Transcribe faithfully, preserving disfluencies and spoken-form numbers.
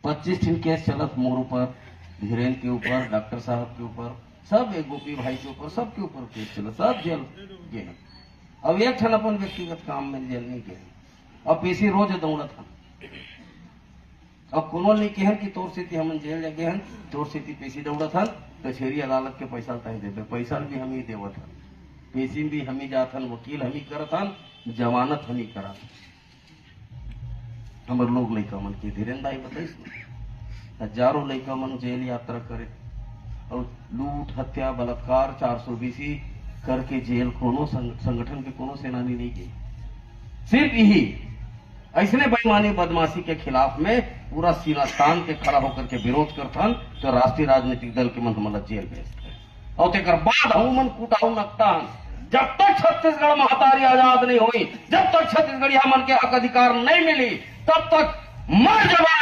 पच्चीस ठिन केस चलत मोर ऊपर, धीरेन के ऊपर, डॉक्टर साहब के ऊपर, सब एक गोपी भाई के ऊपर, सबके ऊपर केस चलत, सब जेल गे हे। अब एक ठन अपन व्यक्तिगत काम में जेल नहीं गे हे। अब पेशी रोज दौड़त हन। अब कोनो नहीं केहन कि तोर सेती हमन जेल जा गे हन, तोर सेती पेशी दौड़त हन, कचहरी अदालत के पैसा ल तहीं देबे, पैसा ल भी हम ही देवत हन, पेशी में भी हम ही जात हन, वकील हम ही करत हन, जमानत हम ही करत हन। हमर लोग लइका मन के धीरेन दाई बताइस ना, हजारों लइका मन जेल यात्रा करे, और लूट, हत्या, बलात्कार, चार सौ बीसी करके जेल कोनो संग-, संगठन के कोनो सेनानी नहीं गई। सिर्फ यही ऐसने बेईमानी बदमाशी के खिलाफ में पूरा सीना तान के खड़ा होकर के विरोध करथन, तो राष्ट्रीय राजनीतिक दल के मन हमला जेल भेजथे। और तेकर बाद हमू मन कुटाऊ नकता हन। जब तक छत्तीसगढ़ महतारी आजाद नहीं होई, जब तक छत्तीसगढ़िया मन के हक अधिकार नहीं मिली, तब तक मर जबे,